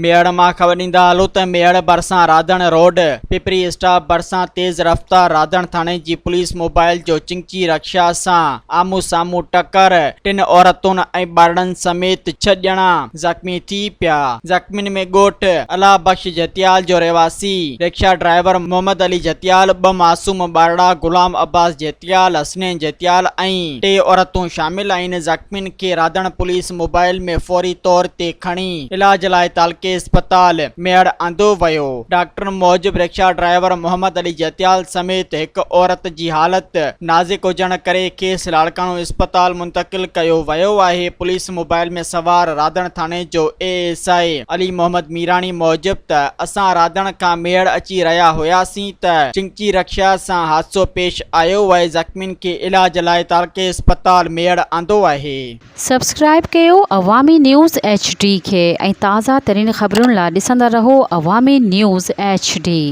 ميهڙ مان خبر ڏيندا هلو ته ميهڙ ڀرسان راڌڻ روڊ پپري اسٽاپ ڀرسان تيز رفتار راڌڻ ٿاڻي جي پوليس موبائل جو چنگچي رڪشا سان آمهون سامهون ٽڪر، ٽن عورتن ۽ ٻارڙن سميت ڇهه ڄڻا زخمي ٿي پيا. زخمين ۾ ڳوٺ الله بخش جهتيال جو رهواسي رڪشا ڊرائيور محمد علي جهتيال، ٻه معصوم ٻارڙا غلام عباس جهتيال، حسنين جهتيال ۽ ٽي عورتون شامل آهن. زخمين کي راڌڻ پوليس موبائل ۾ فوري طور تي کڻي علاج لاء تعلقي اسپتال ميهڙ آندو ويو. ڊاڪٽرن موجب رڪشا ڊرائيور محمد علي جهتيال سميت هڪ عورت جي حالت نازڪ هجڻ ڪري کيس لاڙڪاڻو اسپتال منتقل ڪيو ويو آهي. پوليس موبائل ۾ سوار راڌڻ ٿاڻي جو A S I Ali Muhammad Mirani موجب ته اسان راڌڻ کان ميهڙ اچي رهيا هياسين ته چنگچي رڪشا سان حادثو پيش آيو آهي زخمين کي علاج لاء تعلقي اسپتال ميهڙ آندو آهي. سبسڪرائيب ڪيو عوامي نيوز ايڇ ڊي کي ۽ تازه ترين خبرن لا ڏسندا رهو عوامي نيوز ايڇ ڊي.